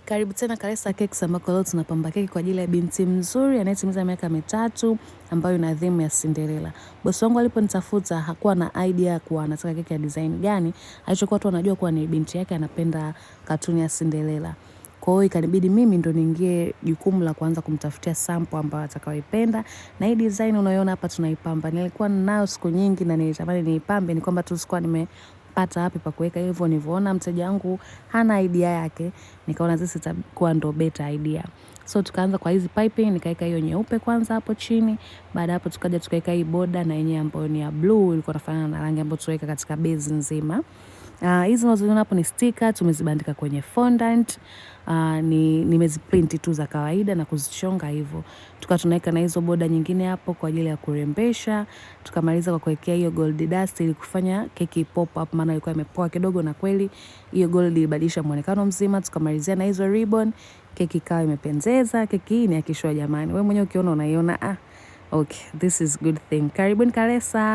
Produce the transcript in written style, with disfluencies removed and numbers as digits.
Karibu tena Kalesa Cakes ambako leo tunapamba keki kwa ajili ya binti mzuri anayetimiza miaka 3 ambayo ina theme ya Cinderella. Bosi wangu aliponitafuta hakuwa na idea kuwa anataka keki ya design gani, alichokuwa tu anajua kuwa ni binti yake anapenda katuni ya Cinderella. Kwa hiyo ikanibidi mimi ndo niingie jukumu la kuanza kumtafutia sample ambayo atakayoipenda. Na hii design unayoona hapa tunaipamba. Nilikuwa nayo siku nyingi na nilitamani niipambe, ni kwamba tu sikuwa nimepata wapi pa kuweka. Hivyo nilivyoona mteja wangu hana idea yake, nikaona this itakuwa ndo better idea. So tukaanza kwa hizi piping, nikaweka hiyo nyeupe kwanza hapo chini. Baada hapo tukaja tukaweka hii border na yenyewe ambayo ni ya blue, ilikuwa inafanana na rangi ambayo tuweka katika base nzima. Hizi unazoziona hapo ni sticker tumezibandika kwenye fondant. Ni nimeziprint tu za kawaida na kuzichonga hivyo. Tukawa tunaweka na hizo border nyingine hapo kwa ajili ya kurembesha. Tukamaliza kwa kuwekea hiyo gold dust ili kufanya keki pop up, maana ilikuwa imepoa kidogo, na kweli hiyo gold ilibadilisha muonekano mzima. Tukamalizia na hizo ribbon, keki ikawa imependeza. Keki hii ni ya kishua jamani, wewe mwenyewe ukiona unaiona, ah, okay, this is good thing. Karibuni Kalesa.